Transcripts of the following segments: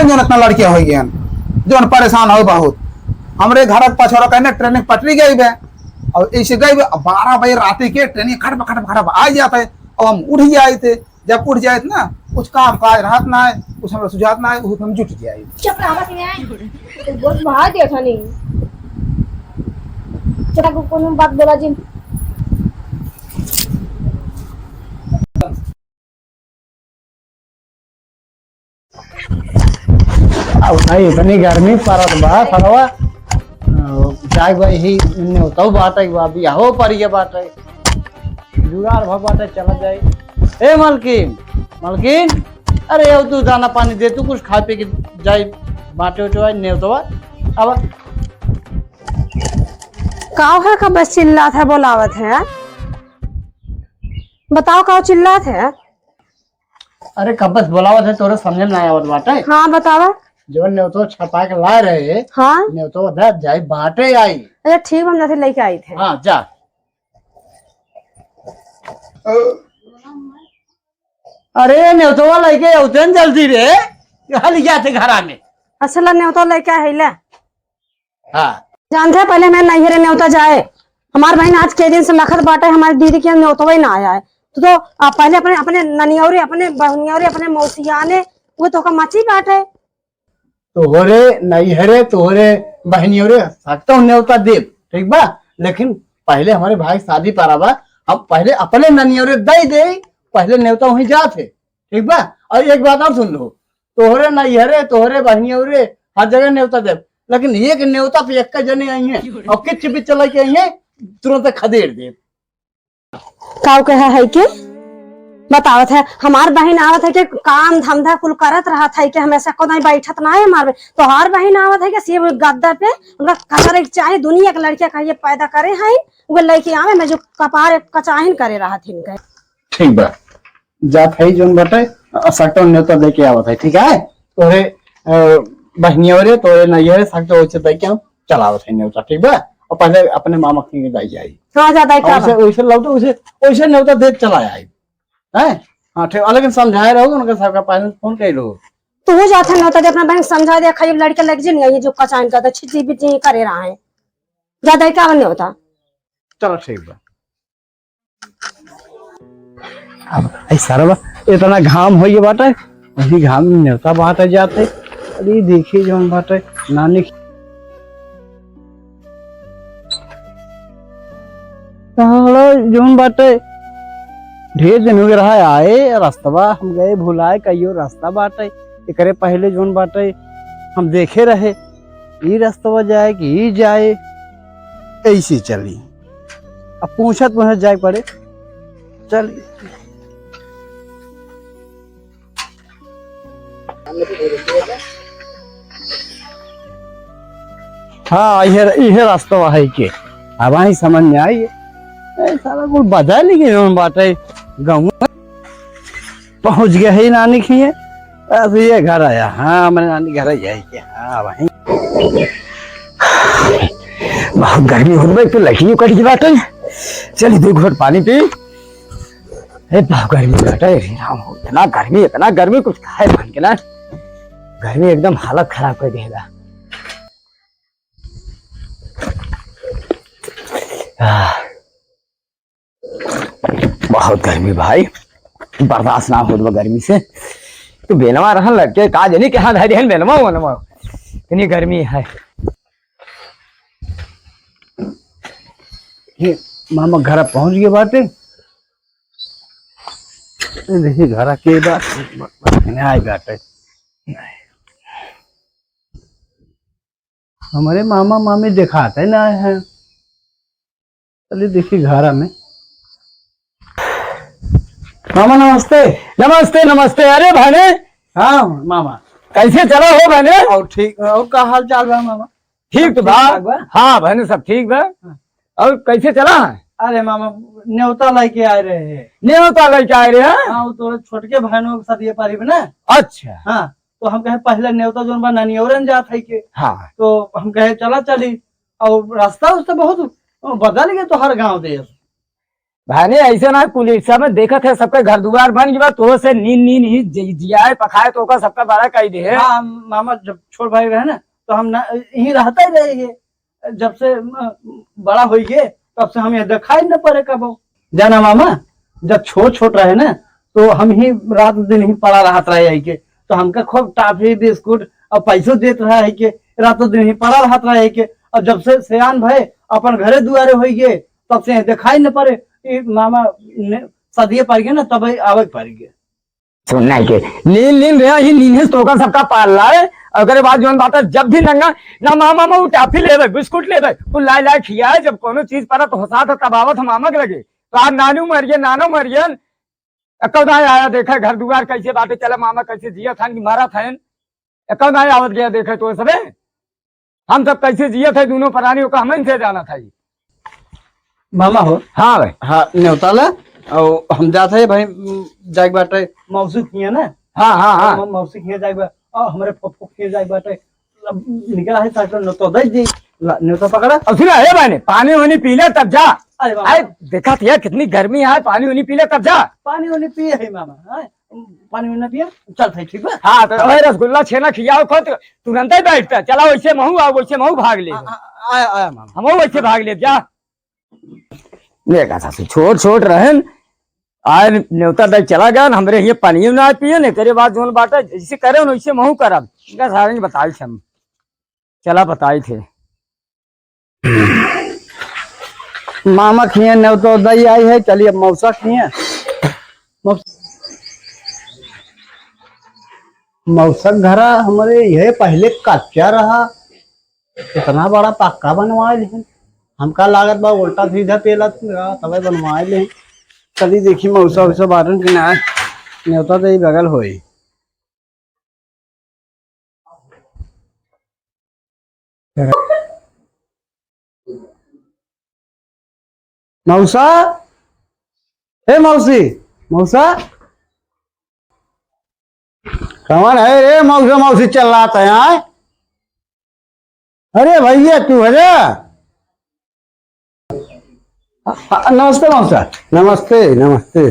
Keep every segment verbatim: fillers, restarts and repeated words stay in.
जौन इतना लड़के होइ गए हैं, जौन परेशान हो बहुत। हमरे घर के पछोरा कहने ट्रेन के पटरी गई बे, और ऐसे गई बे, अब बारह बजे रात के ट्रेन खट खट खट आ जात है। अब हम उठ जाइत है, जब उठ जाइत ना, कुछ काम काज रहत ना है, कुछ हमरा सुझात ना है, उस हम जुट जाइत। चुप रहा, बस यहाँ। तो बहुत बाहर दिया था नहीं। चला को कोनो बात बोला जी। अब भाई, इतनी गर्मी पड़त बा, सरवा। अ, जाए भाई, ही नेवताऊ बाटे, बा, बियाहो पर ये बाटे। जुगाड़ भ बाटे, चला जाए। ए मलकिन, मलकिन, अरे, अब तू दाना पानी दे, तू कुछ खाए पी के जाए, बाटे उठे भाई, नेवताऊ। अब काव है, का बस चिल्लात है, बोलावत है? बताओ, काव चिल्लात है? अरे, कब से बोलावत है, तोरे समझे में ना आवत बाटे। हाँ, बतावा। जवन नेवतो छपा के लाए रहे, हाँ। नेवतो दे जाई, बाटे आई। अच्छा, ठीक, हम जाते लेके आई थे। हाँ, जा। अरे, नेवतवा लेके आउते न जल्दी रे, हल जाते घरा में। अच्छा, ला, नेवतो लेके आई ले। हाँ। जानते हैं, पहले हमें नैहरे नेवता जाए। हमार बहन आज के दिन से लखत बाटे, हमारी दीदी के नेवतवा ही ना आया है। तो, तो आप पहले अपने, अपने ननियौरे, अपने बहनियौरे, अपने मौसियाने, वो तो का मची बाटे। तोहरे नैहरे, तोहरे बहनियौरे, सकता हूँ नेवता देब, ठीक बा? लेकिन पहले हमारे भाई शादी पड़ा बा, हम पहले अपने ननियौरे दे दे, पहले नेवता वहीं जात है, ठीक बा? और एक बात और सुन लो, तोहरे नैहरे, तोहरे बहनियौरे, हर जगह नेवता देब, लेकिन एक नेवता पे एक जने आई हैं और किच बिच चला के आई हैं, तुरंत खदेड़ देब। काऊ कहे है कि बतावत है, हमार बहिन आवत है कि काम धंधा कुल करत रहत है कि हमेशा को नहीं बैठत ना है हमार बहिन। तोहार बहिन आवत है कि सिर्फ गद्दा पे उनका कचरे के चाहे दुनिया के लड़किया कहिए पैदा करे है, वो लड़के आवे में जो कपार कचाहिन करे रहत है इनके। ठीक बा, जात है जौन बाटे, आ सकता हूँ नेवता दे के आवत है, ठीक है? तोरे, अ, बहनिया रे, तोरे नैहर सकता हो, दे के हम चलावत है नेवता, ठीक बा? और पहले अपने मामा के दाई जाई। हाँ, जा दाई और का वैसे, बा? वैसे लौटो, वैसे, वैसे नेवता दे चला आई, हैं? हाँ, ठीक, लेकिन समझाए रहो, उनका सबका पहले फोन कर लो। तू हो जात है नेवता दे, अपना बहन समझा दे, खाली लड़के लग जे नहीं, ये जो कचाइन का तो छिची बिची करे रहा है। जा दाई का बा नेवता। चलो, ठीक बा। अब, ए सरवा, इतना घाम होइए बाटे, वही घाम में नेवता बाटे जाते। अरे, देखी जौन बाटे, नानी साला जौन बाटे, ढेर दिन हो गए रहा आए, रस्तवा हम गए भुलाए, कहियो रास्ता बाटे, एकरे पहले जौन बाटे, हम देखे रहे, ई रस्तवा जाए कि ई जाए, ऐसे चली। अब पूछत पूछत जाए पड़े। चल। हाँ, इहे, इहे रास्ता है के। अब आई समझ में आई। ए, साला कुल बदल ही गए बाटे गाँव में। पहुँच गए है नानी खिए। बस ये घर आया। हाँ, मैंने नानी घर आई है के। हाँ भाई। बहुत गर्मी होत बा, एक तो लड़की कट गई बाटे। चली दो घूंट पानी पी। ए, बहुत गर्मी बाटे रे राम हो, इतना गर्मी, इतना गर्मी कुछ खाए मन के ना। गर्मी एकदम हालत खराब कर देगा। आह। बहुत गर्मी भाई, बर्दाश्त ना होत बा गर्मी से। तू बेलवा रहन लग के का जनी के हाथ धरी रहन बेलवा वनवा। इतनी गर्मी है। ये मामा घर पहुंच गए बाटे। ये देखिए घर के बात आए बाटे। हमारे मामा मामी देखाते ना हैं। चलिए देखिए घरा में। मामा नमस्ते। नमस्ते, नमस्ते। अरे भाने। हाँ मामा। कैसे चला हो भाने? और ठीक, और का हाल चाल बा मामा? ठीक तो बा। ठाक बा? हाँ भाने, सब ठीक बा। हाँ। और कैसे चला है? अरे मामा, न्योता लेके आए रहे हैं। न्योता लेके आए रहे हैं? हाँ, वो तो छोटके भाइयों के साथ ये पारी में ना। अच्छा। हाँ, तो हम कहे पहले न्योता जोन बा ननियोरन जात है के। हाँ। तो हम कहे चला चली, और रास्ता उससे बहुत बदल गया तो हर गांव देश। भाने ऐसे ना, कुल इस समय देखत है, सबके घर दुआर बन गया, तो से नीन नीन ही जि-, जियाए पखाए तो ओकर सबका बड़ा कह दे है। हाँ, हम, मामा जब छोट भाई रहे ना, तो हम ना, यहीं रहते ही रहे ये। जब से, अ, बड़ा होई गए, तब से हम ये दिखाई न पड़े कबो। जाना मामा, जब छोट छोट रहे ना, तो हम ही रात दिन ही पड़ा रहत रहे है के, तो हमका खूब टाफी, बिस्कुट और पैसो देत रहा है के, रात दिन ही पड़ा रहत रहे है के। और जब से सयान भए, अपन घरे दुआरे होई गए, तब से दिखाई न पड़े। ई मामा ने सदिये पड़ गए ना, तब आवे पड़ गए। सुनना है के नीन नीन रहा ही, नीन है तो ओकर सबका पाल लाए। ओकरे बाद जौन बात है, जब भी नंगा ना मामा, मामा उ टाफी लेबे, बिस्कुट लेबे, कुल लाए लाए खियाए। जब कोनो चीज परत होसात है, तब आवत हम मामा के लगे। तो आज नानू मरिए, नानो मरियन, एको दाई आया देखे घर दुआर कैसे बाटे, चला मामा कैसे जियत हन कि मरत हन, एको दाई आवत गया देखे तो सबे। हम सब कैसे जियत है दोनों प्राणी, ओका हमन से जानत है। मामा हो। हाँ भाई। हाँ, न्योता ला। और हम जात है भाई, उम, जाए के बाटे मौसी किया ना। हाँ, हाँ, हाँ। हम मौसी किया जाए बा-, और हमरे फफू किया जाए बाटे। अब निकला है साइकिल न तो दे दी। ला, न्योता पकड़ा। अब सुना, ए भाई ने, पानी वानी पी ले तब जा। अरे बाबा। अरे, देखा तो यार, कितनी गर्मी है, पानी वानी पी ले तब जा। पानी वानी पिए है मामा, हैं? पानी वानी ना पिए, चल भाई, ठीक बा? हाँ, तो ओए रसगुल्ला छेना खियाओ खुद, तुरंत ही बैठता। चला वैसे महू आओ, वैसे महू भाग ले। आ, आ, आया, आया मामा। हम वैसे भाग ले, जा। देखा सासू, छोट छोट रहन, आज न्योता दे चला गया, हमरे ये पानी ना पिए ने, तेरे बाद जोन बाटा, जैसे करे न, वैसे महू करब। इनका सारे ने बताई थे हम। चला बताई थे। मामा खिए न्योता दई आई है, चलिए मौसा खिए। मौस-, मौसा घरा हमरे यह पहले कच्चा रहा, इतना बड़ा पक्का बनवाए लेकिन हमका लागत बा उल्टा सीधा पेला तबे बनवाए ले। चली देखी मौसा वैसा बाटन कि ना, न्योता दे बगल होई। मौसा, ए मौसी, मौसा, कौन है रे मौसा, मौसी चिल्लात है, आय? अरे भैया, तू है जा? हाँ, नमस्ते मौसा। नमस्ते, नमस्ते।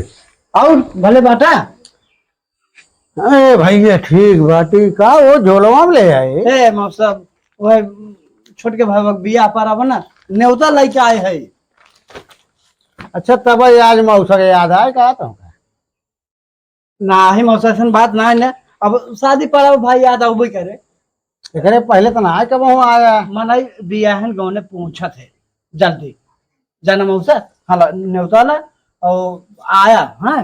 और भले बाटा? अरे भैया, ठीक बाटी। का वो झोलवा में ले आए? ए मौसा, वह छोटके भाई के बियाह पर अब ना न्योता लेके आए है। अच्छा, तब आज मौसा के याद आए का तुमका? नाही मौसा, ऐसन बात ना है ना। अब शादी पड़ा भाई याद आवे करे। एकरे पहले तो ना कबहू आया। मनई बियाहन गौने पूछत है जल्दी। जाना मौसा, हाँ ला, न्योता ला, और आया, हाँ,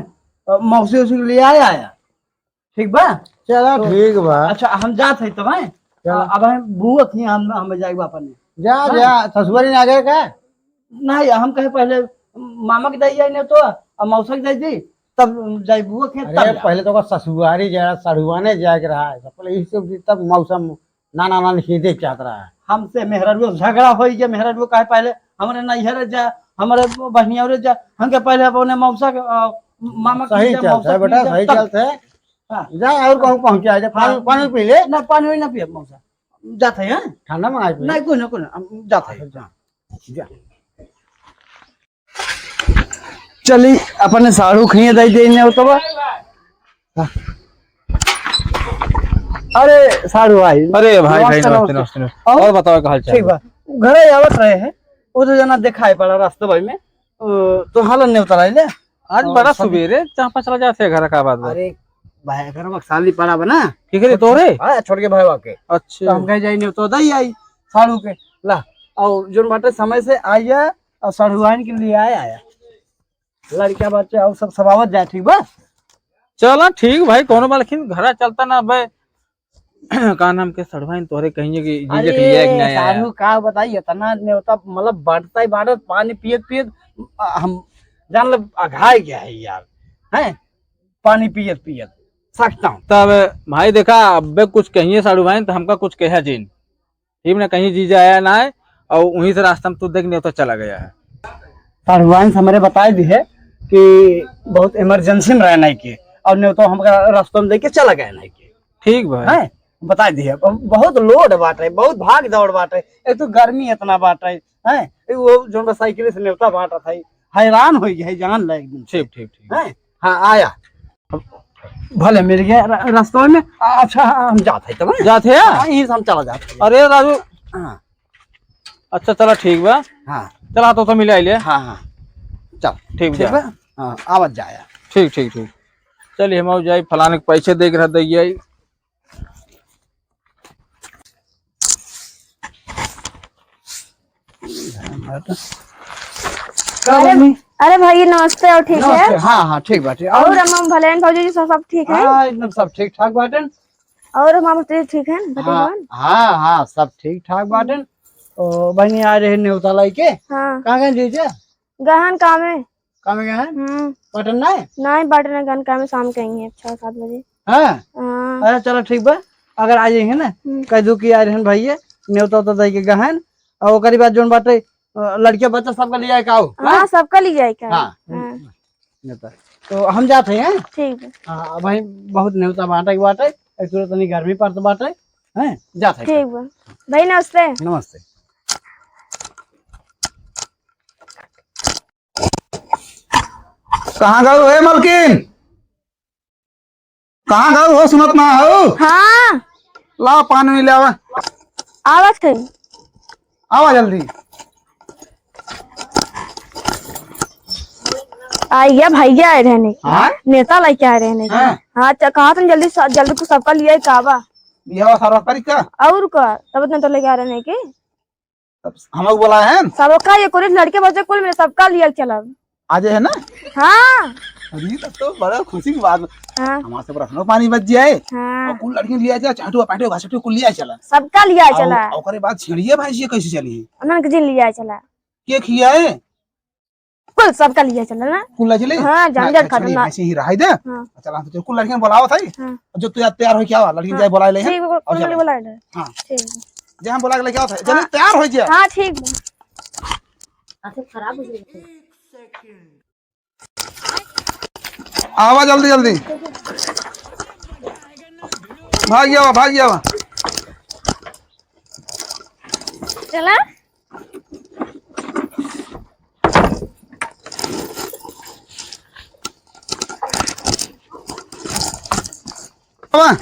और मौसी उसी के लिए आया, आया। ठीक बा? चला, तो ठीक बा। अच्छा, हम जात है तब, हैं? चला। अब हम बुआ के हियाँ हम, हम जाए बापन। जा, हाँ? जा, ससुरारी ना गए का? नहीं, हम कहे पहले मामा के दे जाए नहीं तो, अब मौसा के दे दी, तब जाए बुआ के, अरे, तब जा। पहले तो ओकर ससुरारी जा, सढ़ुआने जाए के रहा है, पहले यही सब चीज, तब मौसा, नाना नानी सीधे चाहत रहा है। हमसे मेहरारू झगड़ा होई जे मेहरारू कहे पहले हमरे नैहर जा, हमरे बहिनिया रे जा, हमके पहले अपने मौसा के, अ, मामा के सही जा, चलत मौसा है के बेटा, जा, सही तब चलत है। हाँ। जा और कहूँ पहुँचा जा, पानी, हाँ। पानी पी ले। ना, पानी वानी ना पिए मौसा। जात है, हाँ? ठंडा मंगाई पी ले। नहीं, कुछ ना, कुछ ना, हम जात है। जा, जा। चली, अपने साढ़ू खइए दई दे ने तो बा। अरे, साढ़ू भाई। अरे भाई, भाई, नमस्ते, नमस्ते, नमस्ते। नमस्ते, नमस्ते। और? और बताओ, का हाल चाल ठीक बा? बा। घरे आवत रहे हैं, वो तो जना दिखाई पड़ा रास्ते भाई में। अ, तो हाल न्योता लाई ले। आज और बड़ा सब सुबेरे चाँपा चला जात है घर का बात बा। अरे भाई, घर में साली पड़ा बना। ठीक है, तोरे? हाँ, छोटके भाई के। अच्छा। तो हम कहे जाई न्योता दई आई साढ़ू के। ला, और जोन बाटे समय से आया और साढ़ुआइन के लिए आया, आया। लड़का बच्चा और सब सबावत जाए, ठीक बा? चला ठीक भाई, कोनो बा, लेकिन घरा चलता ना बे। का नाम के सड़वाइन तोहरे कहिए कि जीजा के लिए आया कि ना आया? साढ़ू का बताई, इतना न्योता मतलब बांटता ही बांटत, पानी पियत पियत, आ, हम जान लो अघाए गया है यार, हैं? पानी पियत पियत सकता हूँ। तब भाई देखा, अबे कुछ कहिए साढ़ू भाई तो हमका कुछ कहा जिन, ठीक ना, कहीं जीजा आया ना है, और वहीं से रास्ता में तू देख न्योता चला गया है। साढ़ुआइन से हमरे बताए दी है कि बहुत इमरजेंसी में रहना है कि, और न्योता हमका रास्ता में देके चला गया ना है कि। ठीक बा। हैं? बताए दी है। अब बहुत लोड बाटे, बहुत भाग दौड़ बाटे, एक तो गर्मी इतना बाटे, हैं? वो जोन बा साइकिल से न्योता बांटत है, हैरान होइ गए, जान ले एकदम। ठीक, ठीक, ठीक। हैं? हाँ, आया। भले मिल गया र-, रस्तों में। अच्छा, हम जात है तब, हैं? जात है? हाँ, यहीं से हम चला जात है। अरे राजू। हाँ। अच्छा, चला, ठीक बा। हाँ। चला, तो, तो मिला ले। हाँ, हाँ। चल। ठीक ठीक जा। बा? हाँ, आवत जाया। ठीक, ठीक, ठीक। चलिए, हम आउ जाई, फलाने के पैसे दे के रह दे आई। अरे, अरे भैया, नमस्ते, और ठीक है? नमस्ते, हाँ, हाँ, ठीक बाटे। और और हम, हम भले हैं, भौजी जी, सब, सब ठीक है? हाँ, एकदम सब ठीक ठाक बाटे। और हम, आप ठीक है, भतीजवन? हाँ, हाँ, हाँ, सब ठीक ठाक बाटे। ओ, बहनी आ रहे नेवता लाई के। हाँ। कहाँ गए जीजा? गहन कामे। कामे गए हैं? हम्म। बाटन नहीं? नहीं, बाटन नहीं, गहन कामे शाम के आई हैं, छः सात बजे। हाँ? हाँ। अच्छा, चलो, ठीक बा। अगर आ जाइए ना, हम्म। कह दू कि आ रहे हैं भैया, नेवता उता दे के गहन, और ओकरी बाद जोन बाटे, अ, लड़किया बच्चा सबका लिया के आओ। हाँ, हाँ? सबका लिया के आओ। हाँ। हाँ। नेवता। तो हम जात हैं, हैं? ठीक बा। हाँ, अब भाई बहुत नेवता बाटे के बाटे, एक तो तनी गर्मी पड़त बाटे, हैं? जात हैं। ठीक बा। भाई, नमस्ते। नमस्ते। कहाँ गऊ हे मलकिन? कहाँ गऊ हो, सुनत ना हो? हाँ। लावा पानी ले आवा। आवत है। आवा जल्दी। आइया भैया आए रहने। हाँ? नेता लेके आए रहने। हाँ। हाँ, च-, कहा तुम जल्दी स-, जल्दी कुछ सबका लिया ही का बा? बियाह सारा करी का? और का? तब इतना तो लेके आ रहने की। तब हमको बोला है। सबका ये कुल लड़के बच्चे कुल मिले सबका लिया चला। आज है ना? हाँ। अरे, तब तो बड़ा खुशी की बात। हाँ। हमारे से बड़ा पानी बच जाए। हाँ। और कुल लड़कियों लिया जाए, चाटू, पाटू, घासटू कुल लिया चला। सबका लिया और चला। ओकरे बाद छेड़िए भाई जी कैसे चली? उन्होंने किसी लिया चला। के खिया है? कुल सबका लिया चला ना। कुल ले चली? हाँ, झंझट हाँ, खत्म छेड़ी ना। ऐसे ही रहाई दे। हाँ। चला, हम तो कुल लड़कियों बुलाओ था। हाँ। जो तू यार तैयार हो क्या हुआ? लड़कियों हाँ। जाए बुलाए ले, ठीक है, और कुल चला। लड़की बुलाए ले। हाँ। ठीक है। जे हम बोला के लेके आओ था, जल्दी हाँ। तैयार हो जा। हाँ, ठीक बा। आंखें खराब हो गई। आवा जल्दी, जल्दी। भाग जावा, भाग जावा। चला। आवा।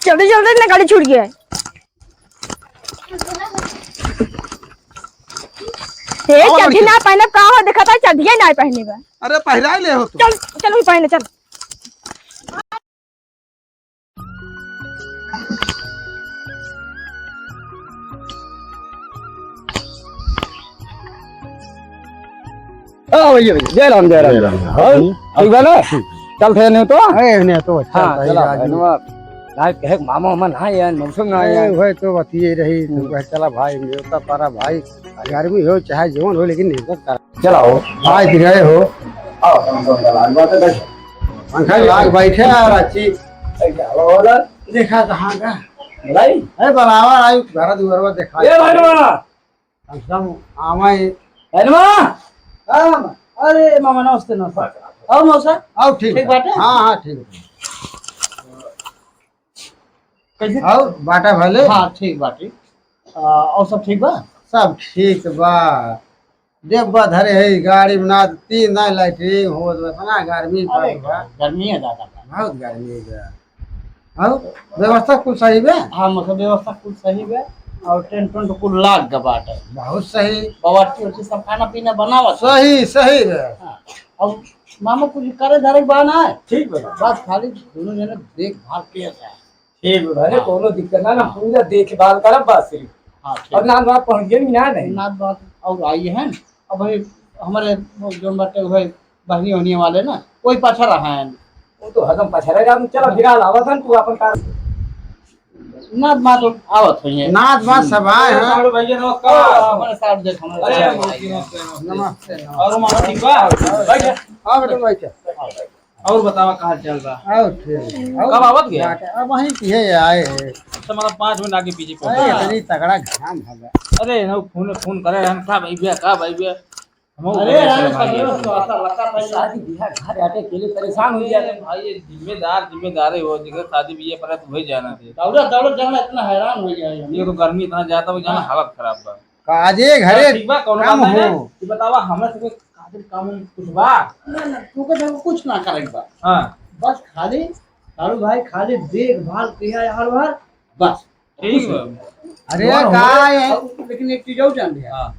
जल्दी, जल्दी ना गाड़ी छूट गया है। ए, आवा चड्ढी लड़की। ना पहनब का हो, देखा था चड्ढिया ना पहने बा। अरे पहिराई ले हो तू। चल, चल, वही पहने, चल। हाँ भैया, भैया, जय राम, जय राम। जय राम। और ठीक बा ना? चल थे नहीं तो? अरे, नहीं तो अच्छा हाँ, भाई, चला, राजू। धन्यवाद। भाई, कहे मामा, मामा ना आया, मौसम ना आया। अरे, वही तो बतिये रही, तू हम्म। कहे, चला भाई, नेवता पारा भाई, गर्मी हो चाहे जवन हो, लेकिन नेवता करा। चला हो। आज गए हो। आओ, पंखा लाग बैठे यार, अच्छी। देखा कहाँ का? बुलाई? अरे, बुलावा, आई, घर दुआरवा देखा। ए, भाई, बा। कम से कम आवा ही। हेलवा! हाँ, मामा। अरे, मामा, नमस्ते, नमस्ते। आओ, मौसा। आओ, ठीक ठीक बा। बाटे? हाँ, हाँ, ठीक बा। कैसे? आओ, बाटा भले। हाँ, ठीक बाटे। आ, और सब ठीक बा? सब ठीक बा। देख बा, धरे है, गाड़ी में ना तीन ना लैट्रिन होत बा, इतना गर्मी अरे, पड़त बा। गर्मी है ज्यादा बा। बहुत गर्मी है। और व्यवस्था कुल सही बा? हाँ, मतलब व्यवस्था कुल सही बा। और टेंट वेंट कुल लाग गए बाटे। बहुत सही। बावर्ची उर्ची सब खाना पीना बनावत है। सही, सही बा। हाँ। अब मामा कुछ करे धरे के बा ना? ठीक बा। बस खाली दोनों जने देखभाल किया जाए। ठीक बा, अरे हाँ। कोनो दिक्कत ना, ना, हाँ। पूरा देखभाल करब बस सिर्फ। हाँ, ठीक। और नाथ बाबा पहुँच गए कि ना नहीं? नाथ बाबा और आई है, अब भाई हमारे वो जोन बाटे हुए बहनी होने वाले ना, कोई पाछा रहा है। वो तो हरदम पछड़े रहन, चलो हाँ। फिलहाल आवत हन, तू अपन कार। नाथ बात आवत होइए। नाथ बात सब आए हैं। साढ़ू भैया नमस्कार। हमारे साथ देख, हमारे अरे, साथ नमस्ते, आइए। नमस्ते, नमस्ते, नमस्ते। और मामा ठीक बा? बैठ। हाँ बेटा, बैठ। और बतावा का हाल चाल बा? और ठीक। और कब आवत गया? बात है, अब वहीं की है, आए हैं। अच्छा, मतलब पाँच मिनट आगे पीछे पहुंच अरे, गया। इतनी तगड़ा घाम है बा। अरे, ना फोन, फोन करे रहन, का भाई भैया, का भाई भैया? हम अरे, अरे, पकड़ो, तो आता लगा था। शादी बियाह घर आटे के लिए परेशान हो गया। अरे भाई, ये जिम्मेदार, जिम्मेदार है वो, जेकर शादी बियाह पर तो वही जाना थे। दौड़ा, दौड़ा जाना, इतना हैरान हो गया है। ये तो गर्मी इतना ज्यादा हो जाना, हाँ। हालत खराब बा। काजे घरे ठीक बा, कौनो कम बात नहीं हो। है। तू बतावा, हमरा से कोई फिर काम में कुछ बा? ना, ना, तू के देखो कुछ ना करे बा। हाँ। बस खाली, कालू भाई, खाली देखभाल किया यार बार, बस। ठीक कुछ बा। नहीं। अरे, जौन का होए, है? अब लेकिन एक चीज और जान लिया। हाँ।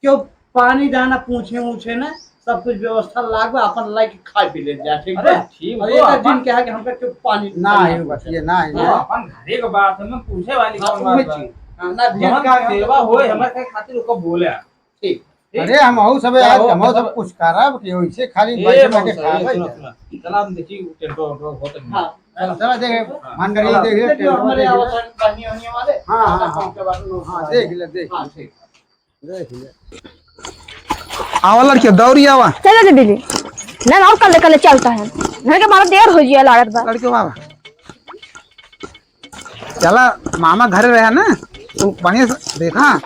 क्यों पानी दाना पूछे, पूछे ना, सब कुछ व्यवस्था लाग बा, अपन लाइके खा पी ले जा, ठीक अरे, बा? ठीक और बा, एक दिन अपन क्या है कि हमका क्यों पानी ना दाना है, पूछे? बस ये ना है। हाँ, अपन घरे के बात है, मैं पूछे वाली हाँ, कौन वही बात बा? चीज। हाँ, ना, जौन का सेवा होए, हमारे खातिर ओको बोले। ठीक। ठीक? अरे, हम हऊ सब का यार, हो, हम हऊ सब मतलब कुछ करब कि वैसे खाली ए, बैठे बैठे मौसा, खाब ए, भाई। सुनो, सुनो। चला, हम देखी, टेंटो, वेंटो होत है। हाँ। चला, चला, देखे, हाँ। मान करिए, चला। देखे, देखिए, टेंटो हमारे देखिए। आवत हैं, बहनी, वहनी वाले। हाँ, हाँ, हाँ। पहुंचे बाटे, हाँ, देख ले, देख। हाँ, ठीक। देख ले। आवा लड़के, दौड़ी आवा। चलो दीदी जी। ना, ना, और कल, कल चलता है। घर के बाहर देर हो जिया लागत बा। लड़के बाबा। चला, मामा घरे रहा ना, तो बढ़िया से देखा,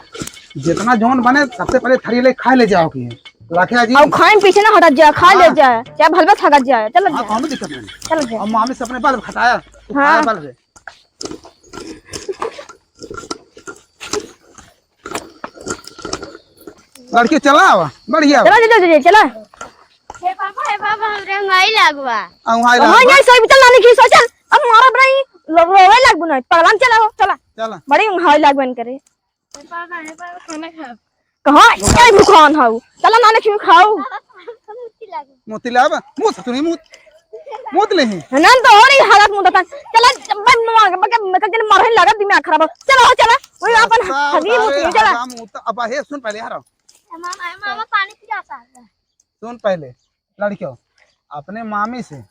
जितना जौन बने, सबसे पहले थरी ले खाए ले जाओ की। लाखे जी। और खाए पीछे ना हटत जाए, खा ले हाँ। जाए, चाहे भलबे थकत जाए, चलत हाँ, जाए। कौनो दिक्कत नहीं। चलत जाए। और मामी से अपने बाल खटाया, तो हाँ। खाया बाल रे। लड़के चला आवा, बढ़िया बा। चला, चला, चला, चला। हे पापा, हे पापा, हमरे उंघाई लागवा। आ, उंघाई लागवा। हाँ, नहीं, सही, चल, नानी की, सही, चल। अब मारा बड़ा ही लो-, रोवे लागबू ना, पगलान चला हो, चला। चला। बड़ी उंघाई लागबन करे। हे पापा, हे पापा, खाना खाओ। कहाँ? क्या भूखान हऊ? चला, नानी की खाऊ। पापा, हमको मोती लागवा। मोती लावा, मुँह से तू नहीं, मुँह, मुँह ले ही। नन तो और ही हालत मुँह तन। चला, बस मार, बस, बस, बस, मरही लागत, दिमाग खराब हो। चला, हो, चला। वही अपन बस, हगी बस, होती है, चला। हराम होता। अब हे सुन पहले, हराम। मामा, मामा पानी पियासा है। सुन पहले, लड़कियों, अपने मामी से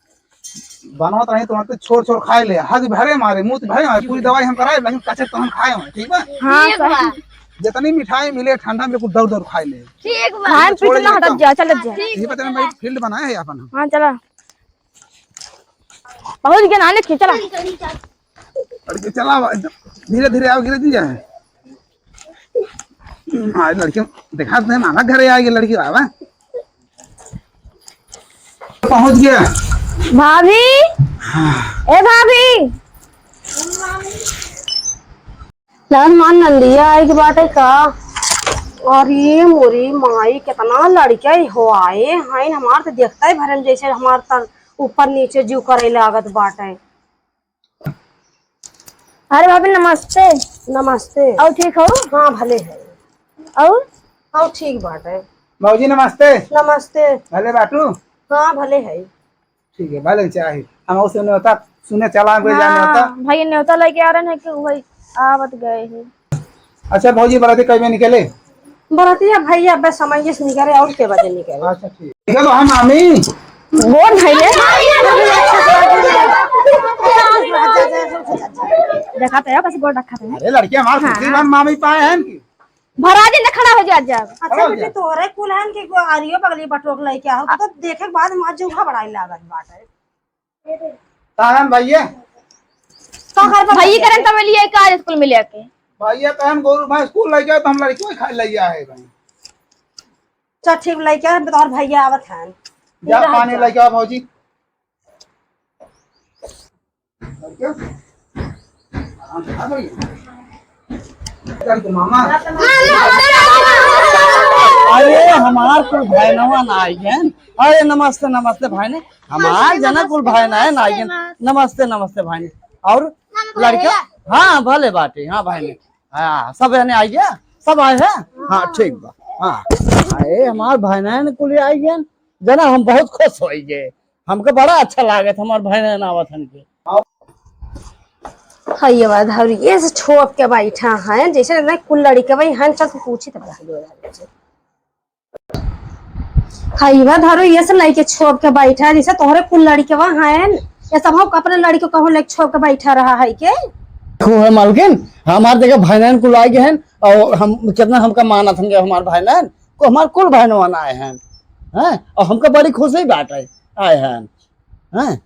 बनवत रही तो वहाँ पे छोड़ छोड़ खाए ले, हग भरे मारे, मुँह भरे मारे, पूरी दवाई हम कराए, लेकिन कचर तो हम खाए हैं, ठीक बा? हाँ, ठीक बा। सही। जितनी मिठाई मिले ठंडा में कुछ दौड़ दौड़ खाए ले। ठीक बा। खाए पीछे छोड़े ना हटत जा, चलत जा। ठीक ये बा, पता नहीं चला। भाई फील्ड बनाए है अपन हम। हाँ, चला। बहुत ज्ञान आने की, चला। चल, चल, चल। लड़के चला, धीरे धीरे आओ, गिरे दी जाए। हाँ, लड़के देखा दे, मामा घरे आ गए, लड़की बाबा पहुँच गया। भाभी, हाँ। ए भाभी, लाल मान नंदिया आई के बाटे का? अरे मोरी माई, कितना लड़का ही हो आए हैं, हमार तो देखता ही भरम जैसे हमार तर ऊपर नीचे जीव करे लागत बाटे। अरे भाभी नमस्ते। नमस्ते। और ठीक हो? हाँ, भले है। और? हाँ, ठीक बाटे। भौजी नमस्ते। नमस्ते। भले बाटू? हाँ, भले है। ठीक है, भले चाहे। हम उसे न्योता सुने चला गए जाने होता। हाँ, भाई न्योता लेके आ रहे हैं कि वही आवत गए हैं। अच्छा भौजी, बराती कई बजे निकले? बरातिया भैया, अबे समय से निकले, और के बजे निकले? अच्छा, ठीक। निकल तो हम मामी। गोर धइले। देखा तो है, बस गोर रखा था। अरे लड़के हमार हाँ, खुशी हाँ। बन मामी पाए हैं कि? भरा दिन खड़ा हो जा, जा। अच्छा खड़ा हो बेटी, जा। तोहरे कुल हन कि आरियो बगली बटोक लेके आओ, तो देखे के बाद में जो घबराई लागत बाटे। ताहन भैया। का करबा भैया भैया? करन तब लिए का स्कूल में लेके। भैया तहन गोरू भैंस स्कूल लइ जाए तो हम लड़कियों खा लइ जाए भाई। चल ठीक लइ जाए, हम तोहर भैया आवत हन। जा पानी लइ जाओ भौजी। मामा। अरे हमार कुल भाई नवा ना आई गए। अरे नमस्ते नमस्ते भाई ने। हमार जना कुल भाई ना है ना आई गए। नमस्ते नमस्ते भाई ने। और लड़का? हाँ भले बाटे। हाँ भाई ने। हाँ सब जने आई गया। सब आए हैं। हाँ ठीक बा। हाँ। अरे हमार भाई ना कुल आई गए। जना हम बहुत खुश हो गए। हमके बड़ा अच्छा लागत हमार भाई ना आवत हन के। हइया बा धौरी, ये से छोप के बैठा है, जैसे नहीं कुल लड़िकवा हैं, चल तू पूछी तब रह गयो। हइया बा धौरी, ये से लइके छोप के बैठा है, जैसे तोहरे कुल लड़िकवा हैं, ये सब हम अपने लड़िको कहूँ लइके छोप के बैठा रहा है के? देखो है मालकिन, हमार देखा भाईनन कुल आए गए हैं, और हम कितना हमका मानत हन के हमार भाईनन, को हमार कुल भाईनवा ना आए हैं, हैं, और हमका बड़ी खुशी बात है, आए हैं। हैं?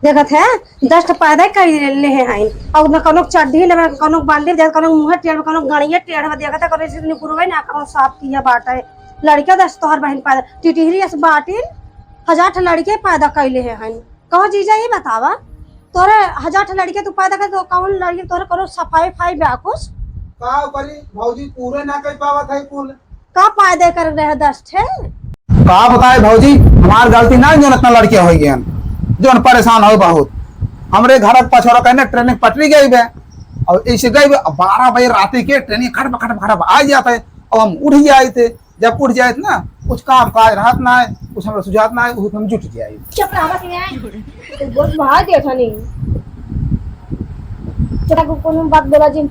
देखत है, दस ठो पैदा कर ले हैं, और न कौनो चड्ढी लेबे, न कौनो बंडी, देख कौनो मुँह टेढ़ बा, कौनो गड़िया टेढ़ बा, देखत है, कौनो से निकुरवे ना, कौनो साफ किया बाटे। लड़का दस तोहर बहन पैदा, टिटिहरी अस बाटिन, हजार ठो लड़के पैदा कैले हैं। कहो जीजा, ये बतावा, तोरे हजार ठो लड़के तू पैदा कर, तो कौन लड़के तोरे कौनो सफाई फाई बा कुछ? का करी भौजी, पूरे ना कर पावत है कुल। का पैदा कर रहे दस ठे? का बताए भौजी, हमार गलती ना, जौन इतना लड़के होइ गए, जौन परेशान हो बहुत। हमरे घर के पछोरा कहने ट्रेन के पटरी गई बे, और ऐसे गई बे, बारह बजे रात के ट्रेन खटप खटप खटप आ जात है। और हम उठ जाइत, जब उठ जाइत ना, कुछ काम काज रहत ना है, कुछ हमरा सुझात ना है, उस हम जुट जाइत। चुप रहा, बस यहाँ। तो बहुत भाई देखा नहीं। चला को कोनो बात बोला जिन।